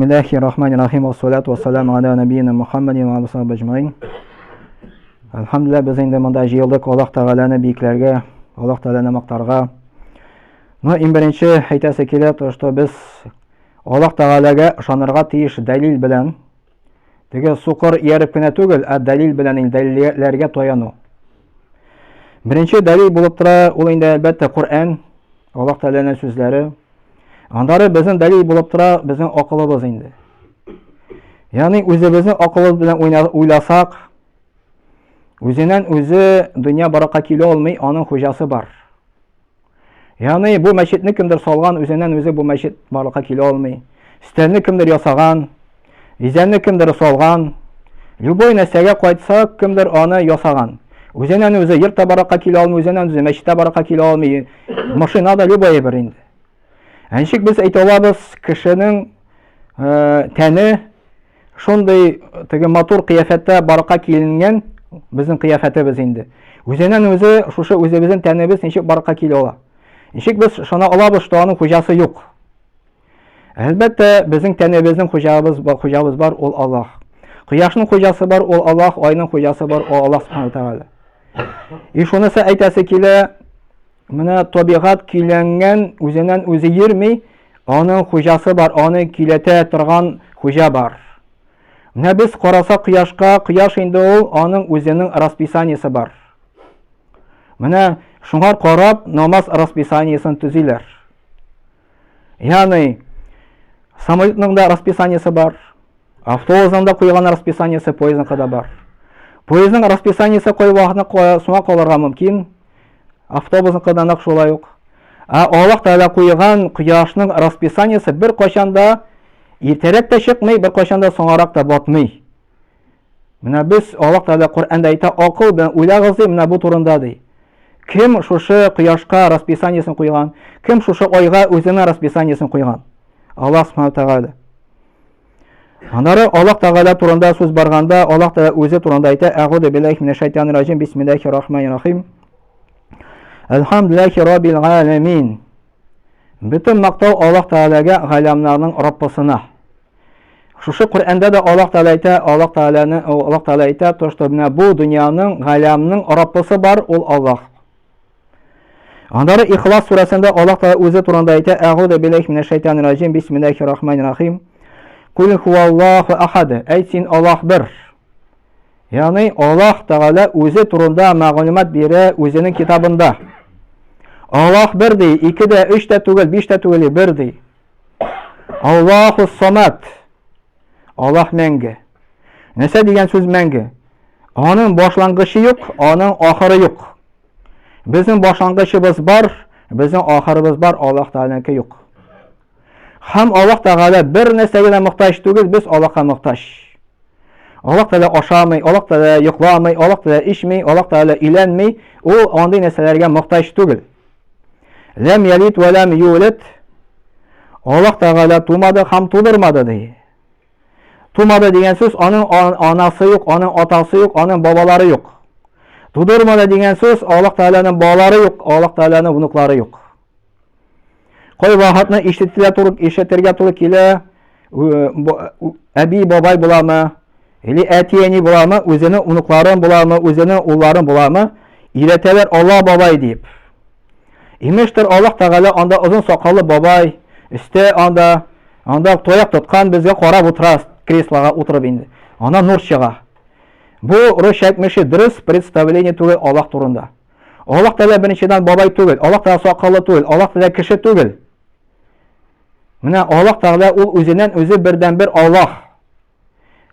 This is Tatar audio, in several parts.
Бисмиллахи рахмани рахим, вассалату вассаламу аля набийина Мухаммадин ва алейхи вассалам Әлхәмдүлилләһ, без инде монда җыелдык Аллаһ Тәгаләне биекләргә, Аллаһ Тәгаләне мактарга. Но иң беренче әйтәсе килә, то что без Аллаһ Тәгаләгә ышанырга тиеш дәлил белән. Теге сукыр ияреп кенә түгел, ә дәлил белән инде дәлилләргә таяну. Беренче дәлил булып тора, ул инде әлбәттә Коръән, Аллаһ Тәгаләнең сүзләре. Аннары безнең дәлил булып тора безнең акылыбыз инде. Ягъни үзебезнең акылыбыз белән уйласак, үзеннән үзе дөнья баракка килә алмый, аның хуҗасы бар. Ягъни бу мәчетне кемдер салган, үзеннән үзе бу мәчет барлыкка килә алмый. Стәлне кемдер ясаган, изәнне кемдер салган. Любой нәрсәгә кайтсак, кемдер аны ясаган. Үзеннән үзе йорт та баракка килә алмый, үзеннән үзе мәчет тә баракка килә алмый. Машина да любой бер инде. Ә ничек без әйтә алабыз, кешенең э, тәне шундый теге матур кыяфәттә баракка киленгән, безнең кыяфәтебез инде. Үзеннән үзе шушы үзебезнең тәнебез ничек баракка килә ала? Ничек без ышана алабыз, что аның хуҗасы юк? Әлбәттә, безнең тәнебезнең хуҗабыз, хуҗабыз бар, ул Аллаһ. Кояшның хуҗасы бар, ул Аллаһ, айның хуҗасы бар, ул Аллаһ субхану тәгалә. И шунысы әйтәсе килә, менә табигать көйләнгән, үзеннән үзе йөрми, аның хуҗасы бар, аны көйләтә торган хуҗа бар. Менә без карасак кояшка, кояш инде ул аның үзенең расписаниесе бар. Менә шуңа карап намаз расписаниесен төзиләр. Ягъни самолетның да расписаниесе бар, автобусның да куйган расписаниесе поездныкы да бар. Поездның расписаниесе кай вакытны соңа калырга мөмкин, автобусныкы да нәкъ шулай ук. Ә Аллаһ Тәгалә куйган кояшның расписаниесе бер кайчан да иртәрәк тә чыкмый, бер кайчан да соңарак та батмый. Менә без Аллаһ Тәгалә Коръәндә әйтә, акыл белән уйлагыз ди, менә бу турында ди. Кем шушы кояшка расписаниесен куйган? Кем шушы айга үзенең расписаниесен куйган? Аллаһ Субхану Тәгалә. Аннары Аллаһ Тәгалә турында сүз барганда, Аллаһ Тәгалә үзе турында әйтә, Әгуду биллахи минәш шайтанир раҗим, бисмиллахир рахманир рахим. Әлхәмдүлиллахи раббил галәмин. Бөтен мактау Аллаһ Тәгаләгә, галәмнәрнең Раббысына. Шушы Коръәндә дә Аллаһ Тәгалә әйтә, Аллаһ Тәгаләне Аллаһ Тәгалә әйтә, то что менә бу дөньяның, галәмнең Раббысы бар, ул Аллаһ. Аннары Ихлас сүрәсендә Аллаһ Тәгалә үзе турында әйтә, Әгуду биллахи минәш шайтанир раҗим, бисмиллахир рахманир рахим. Кул хуаллаху ахад. Әйт син Аллаһ бер. Ягъни Аллаһ Тәгалә үзе турында мәгълүмат бирә үзенең китабында. Аллаһ бер ди, ике дә, өч тә түгел, биш тә түгел, бер ди. Аллаһу самат. Аллаһ мәңге. Нәрсә дигән сүз мәңге? Аның башлангычы юк, аның ахыры юк. Безнең башлангычыбыз бар, безнең ахырыбыз бар, Аллаһ Тәгаләнеке юк. Һәм Аллаһ Тәгалә бер нәрсәгә дә мохтаҗ түгел, без Аллаһка мохтаҗ. Аллаһ Тәгалә ашамый, Аллаһ Тәгалә йокламый, Аллаһ Тәгалә эчми, Аллаһ Тәгалә өйләнми, ул андый нәрсәләргә мохтаҗ түгел. Ләм ялид вә ләм юлид. Аллаһ Тәгалә тумады һәм тудырмады ди. Тумады дигән сүз аның анасы юк, аның атасы юк, аның бабалары юк. Тудырмады дигән сүз Аллаһ Тәгаләнең балалары юк, Аллаһ Тәгаләнең внуклары юк. Кай вакытны ишетелә туры ишетергә туры килә, әби бабай буламы, или әти әни буламы, үзенең внукларын буламы, үзенең улларын буламы, өйрәтәләр Алла бабай дип. Имештер Аллаһ Тәгалә анда озын сакаллы бабай, өстә анда, анда тояк тоткан безгә карап утыра, креслога утырып инде. Анда нур чыга. Бу рус әйтмеши дөрес представление түгел Аллаһ турында. Аллаһ Тәгалә беренчедән бабай түгел, Аллаһ Тәгалә сакаллы түгел, Аллаһ Тәгалә кеше түгел. Менә Аллаһ Тәгалә ул үзеннән үзе бердән-бер Аллаһ.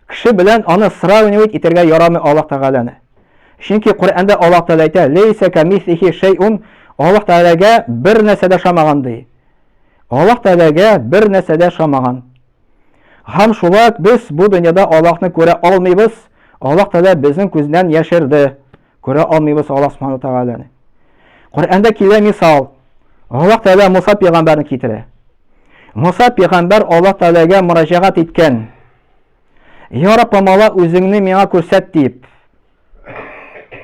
Кеше белән аны сравнивать итәргә ярамый Аллаһ Тәгаләне. Чөнки Коръәндә Аллаһ Тәгалә әйтә, "Лейса камислихи шәйун", Аллаһ Тәгаләгә бер нәрсә дә ошамаган ди. Аллаһ Тәгаләгә бер нәрсә дә ошамаган. Һәм шулай без бу дөньяда Аллаһны күрә алмыйбыз. Аллаһ Тәгалә безнең күздән яшерде. Күрә алмыйбыз Аллаһ Субхану Тәгаләне. Коръәндә килә мисал. Аллаһ Тәгалә Муса пәйгамбәрне китерә. Муса пәйгамбәр Аллаһ Тәгаләгә мөрәҗәгать иткән. Я Раббым Алла, үзеңне миңа күрсәт дип.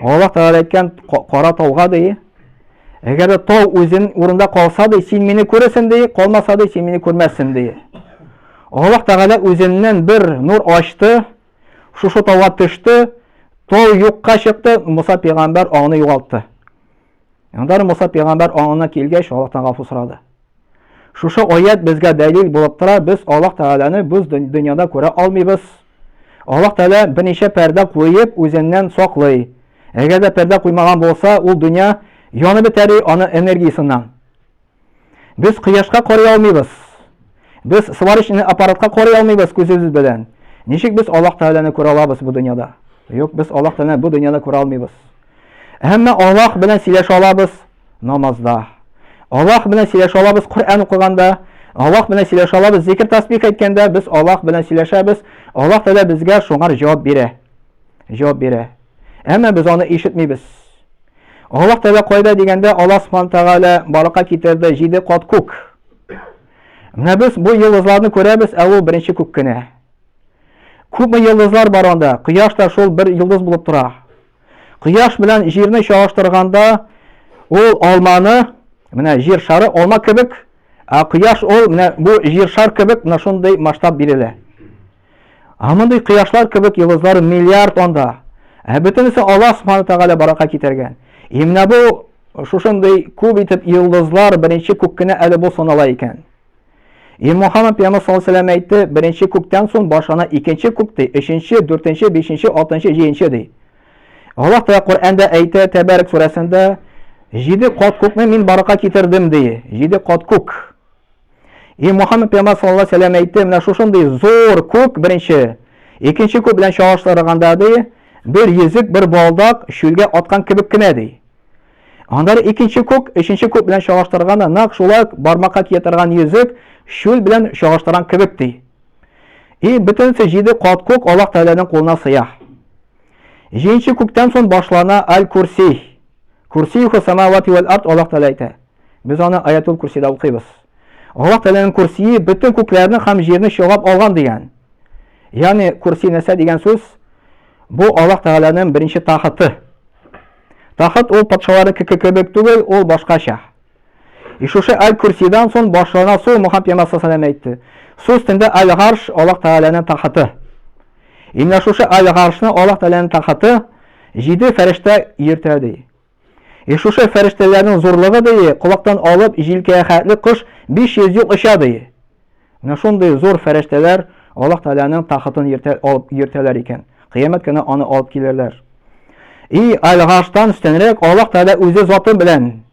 Аллаһ Тәгалә әйткән, кара тауга ди. Әгәр дә тау үзен урында калса ди, син мине күрерсең ди, калмаса ди, син мине күрмәссең ди. Аллаһ Тәгалә үзеннән бер нур ачты, шушы тауга төште, тау юкка чыкты, Муса пәйгамбәр аңны югалтты. Аннары Муса пәйгамбәр аңына килгәч, Аллаһтан гафу сорады. Шушы аят безгә дәлил булып тора, без Аллаһ Тәгаләне без дөньяда күрә алмыйбыз. Аллаһ Тәгалә берничә пәрдә куеп, үзеннән саклый. Әгәр дә пәрдә куймаган булса, ул дөнья янып бетәр аны энергиясеннән. Без кояшка карый алмыйбыз. Без сварочный аппаратка карый алмыйбыз күзебез белән. Ничек без Аллаһ Тәгаләне күрә алабыз бу дөньяда? Юк, без Аллаһ Тәгаләне бу дөньяда күрә алмыйбыз. Әмма Аллаһ белән сөйләшә алабыз намазда. Аллаһ белән сөйләшә алабыз Коръән укыганда. Аллаһ белән сөйләшә алабыз зикр тасбих әйткәндә, без Аллаһ белән сөйләшәбез. Аллаһ Тәгалә безгә шуңар җавап бирә. Җавап бирә. Әмма без аны ишетмибез. Аллаһ Тәгалә кайда дигәндә, Аллаһ Субхану Тәгалә барлыкка китерде җиде кат күк. Менә без бу йолдызларны күрәбез, ә ул беренче күк кенә. Күпме йолдызлар бар анда? Кояш та шул бер йолдыз булып тора. Кояш белән җирне чагыштырганда, ул алманы, менә җир шары алма кебек, ә кояш ул менә бу җир шар кебек менә шундый масштаб бирелә. Ә мондый кояшлар кебек йолдызлар миллиард анда. Ә бөтенесе Аллаһ Субхану Тәгалә барака китергән. И менә бу шушындый күп итеп йолдызлар беренче күк кенә әле бу санала икән. И Мухаммад пәйгамбәр саллаллаһу алейһи әйтте, беренче күктән соң башлана икенче күк ди, өченче, дүртенче, бишенче, алтынчы, җиденче ди. Аллаһ Тәгалә Коръәндә әйтә, Тәбәрек сүрәсендә, җиде кат күкне мин барака китердем ди. Җиде кат күк. И Мухаммед пәйгамбәр саллаллаһу алейһи вәсәлләм әйтте, менә шушындый зур күк беренче, икенче күк белән чагыштырганда ди, бер йөзек, бер балдак чүлгә аткан кебек кенә ди. Аннары икенче күк, өченче күк белән чагыштырганда нәкъ шулай бармакка кия торган йөзек чүл белән чагыштырган кебек ди. И бөтенесе җиде кат күк Аллаһ Тәгаләнең кулына сыя. Җиденче күктән соң башлана Аль-Курси. Курсиюху самавати вәл ард Аллаһ Тәгалә әйтә. Без аны Аятул Курсида укыйбыз. Аллаһ Тәгаләнең курсие бөтен күкләрне һәм җирне чолгап алган дигән. Ягъни курси нәрсә дигән сүз? Бу Аллаһ Тәгаләнең беренче тахыты. Тахыт ул патшаларныкы кебек түгел, ул башкача. И шушы Аль-Курсидан соң башлана су Мухаммад пәйгамбәр саллаллаху әйтте. Су өстендә Аль-Гарш Аллаһ Тәгаләнең тахыты. И менә шушы Аль-Гаршны Аллаһ Тәгаләнең тахыты җиде фәрештә йөртә ди. И шушы фәрештәләрнең зурлыгы ди, колактан алып җилкәгә хәтле кош 500 ел оча ди. Менә шундый зур фәрештәләр Аллаһ Тәгаләнең тахытын йөртә, алып йөртәләр икән. Кыямәт көне аны алып килерләр. И Аль-Гарштан өстенрәк Аллаһ Тәгалә үзе заты белән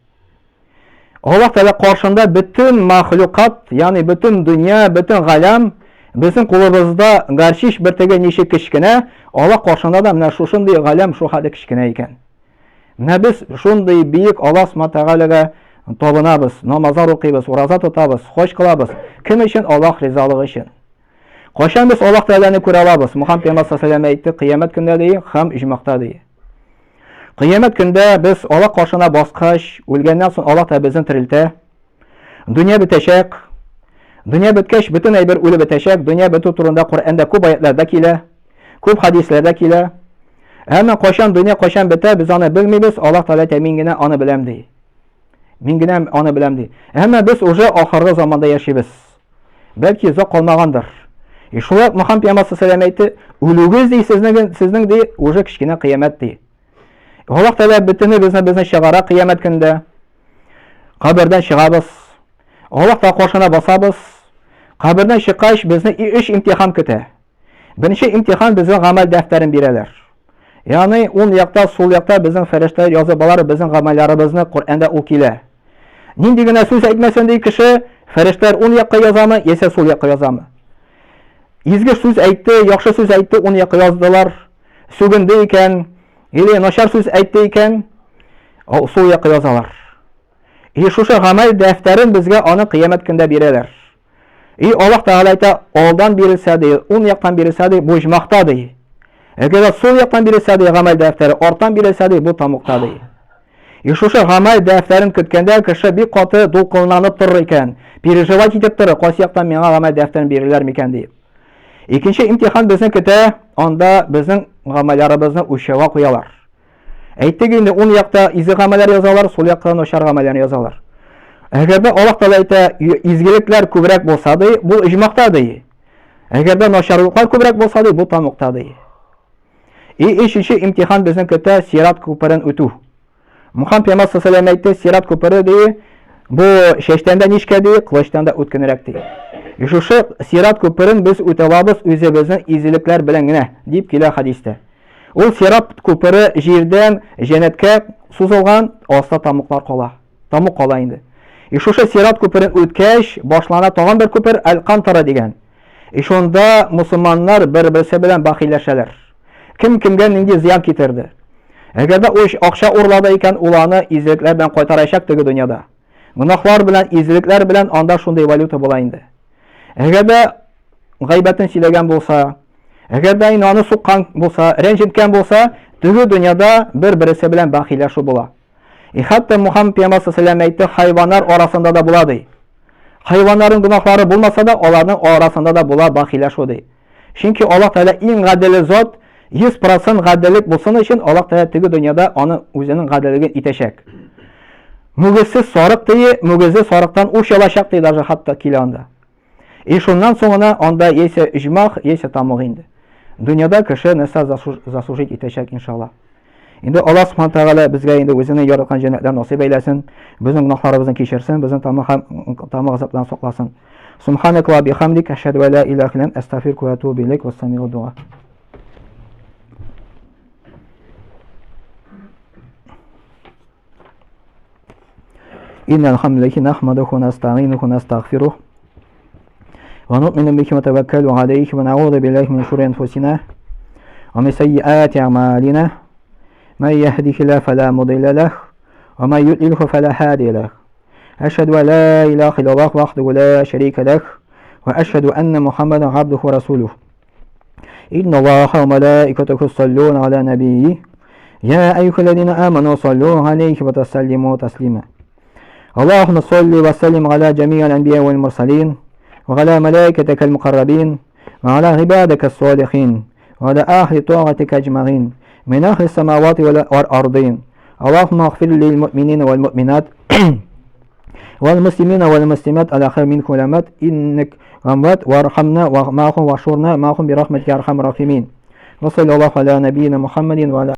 Аллаһ Тәгалә каршында бөтен махлюкат, ягъни бөтен дөнья, бөтен галәм безнең кулыбызда горчич бөртеге ничек кечкенә, Аллаһ каршында да менә шушындый галәм шул хәтле кечкенә икән. Менә без шундый бөек Аллаһ Субхану Тәгаләгә табынабыз, намазлар укыйбыз, ураза тотабыз, хаҗ кылабыз. Кем өчен? Аллаһ ризалыгы өчен. Кайчан без Аллаһ Тәгаләне күрә алабыз? Мухаммад пәйгамбәр саллаллаху алейһи әйтте, кыямәт көндә ди, һәм иҗмахта ди. Кыямәт көндә без Аллаһ каршына баскач, үлгәннән соң Аллаһ Тәгалә безне терелтә. Дөнья бетәчәк. Дөнья беткәч, бөтен әйбер үлеп бетәчәк. Дөнья бетү турында Коръәндә күп аятларда килә, күп хадисләрдә килә. Әмма кайчан дөнья кайчан бетә, без аны белмибез. Аллаһ Тәгалә әйтә, мин генә аны беләм ди. Мин генә аны беләм ди. Әмма без уже ахыргы заманда яшибез. Бәлки озак калмагандыр. И шулай ук Мөхәммәд пәйгамбәр саллаллаху әйтте, үлүгез ди сезнең сезнең ди уже кечкенә кыямәт ди. Аллаһ Тәгалә бөтенебезне безне чыгара кыямәт көндә. Кабердән чыгабыз. Аллаһ Тәгалә каршына басабыз. Кабердән чыккач безне өч имтихан көтә. Беренче имтихан безгә гамәл дәфтәрен бирәләр. Ягъни ун якта, сул якта безнең фәрештәләр язып алар безнең гамәлләребезне Коръәндә ул килә. Нинди генә сүз әйтмәсен ди кеше, фәрештәләр ун якка язамы, яисә сул якка язамы? Изге сүз әйтте, яхшы сүз әйтте, ун якка яздылар. Сүгенде икән, или начар сүз әйтте икән, сул якка язалар. И шушы гамәл дәфтәрен безгә аны кыямәт көндә бирәләр. И Аллаһ Тәгалә әйтә, алдан бирелсә ди, уң яктан бирелсә ди, бу оҗмахта ди. Әгәр дә сул яктан бирелсә ди, гамәл дәфтәре, арттан бирелсә ди, бу тамукта ди. И шушы гамәл дәфтәрен көткәндә кеше бик каты дулкынланып торыр икән, переживать итеп торыр, кайсы яктан миңа гамәл дәфтәрен бирерләр микән дип. Икенче имтихан безне көтә, анда безнең гамәлләребезне үлчәүгә куялар. Әйттек инде, ун якта изге гамәлләр язалар, сул якта начар гамәлләрне язалар. Әгәр дә Аллаһ Тәгалә әйтә, изгелекләр күбрәк булса ди, бу иҗмахта ди. Әгәр дә начарлыклар күбрәк булса ди, бу тамукта ди. И өченче имтихан безне көтә сират күперен үтү. Мухаммад пәйгамбәр саллаллаху әйтте, сират күпере ди, бу чәчтән дә нечкә ди, кылычтан да үткенрәк ди. И шушы сират күперен без үтә алабыз үзебезнең изгелекләр белән генә, дип килә хәдистә. Ул сират күпере җирдән җәннәткә сузылган, аста тамуклар кала. Тамук кала инде. И шушы сират күперен үткәч, башлана тагын бер күпер Аль-Кантара дигән. И шунда мусульманнар бер-берсе белән бахилләшәләр. Кем кемгә нинди зыян китерде. Әгәр дә ул акча урлады икән, ул аны изгелекләр белән кайтарачак теге дөньяда. Гөнаһлар белән, изгелекләр белән анда шундый валюта була инде. Әгәр дә гайбәтен сөйләгән булса, әгәр дә инде аны суккан булса, рәнҗеткән булса, теге дөньяда бер-берсе белән бахилләшү була. И хәтта Мухаммад пәйгамбәр саллаллаху әйтте, хайваннар арасында да була ди. Хайваннарның гөнаһлары булмаса да, аларның арасында да була бахиләшү ди. Чөнки Аллаһ Тәгалә иң гаделе зат, 100% гаделлек булсын өчен Аллаһ Тәгалә теге дөньяда аны үзенең гаделлеген итәчәк. Мөгезсез сарык ди, мөгезле сарыктан уч алачак ди, даже хәтта килә анда. И шуннан соң гына анда яисә иҗмах, яисә тамык инде. Дөньяда кеше нәрсә заслужить итәчәк, иншалла. Инде Аллаһ Субхану Тәгалә безгә инде үзенең яраткан җәннәтләрен насыйп әйләсен, безнең гөнаһларыбызны кичерсен, безне тамы һәм тамы газаплардан сакласын. Субханак ва бихамдик, әшһәду ла илаһа илля анта, астагфирука ва атубу илейк. Вассамигу дуа. إن الحمد لله نحمده ونستعينه ونستغفره ونؤمن به ونتوكل عليه ونعوذ بالله من شرور أنفسنا ومن سيئات أعمالنا من يهده الله فلا مضل له ومن يضلله فلا هادي له أشهد أن لا إله إلا الله وحده لا شريك له وأشهد أن محمدا عبده ورسوله إن الله وملائكته يصلون على نبيه يا أيها الذين آمنوا صلوا عليه وتسلموا تسليما اللهم صل وسلم على جميع الأنبياء والمرسلين وعلى ملائكتك المقربين وعلى عبادك الصالحين وعلى أهل طاعتك أجمعين من أهل السماوات والأرضين اللهم اغفر للمؤمنين والمؤمنات والمسلمين والمسلمات على خير منكم والأموات إنك أموات وارحمنا ومعهم واشورنا معهم برحمتك يا أرحم الراحمين وصلى الله على نبينا محمد وعلى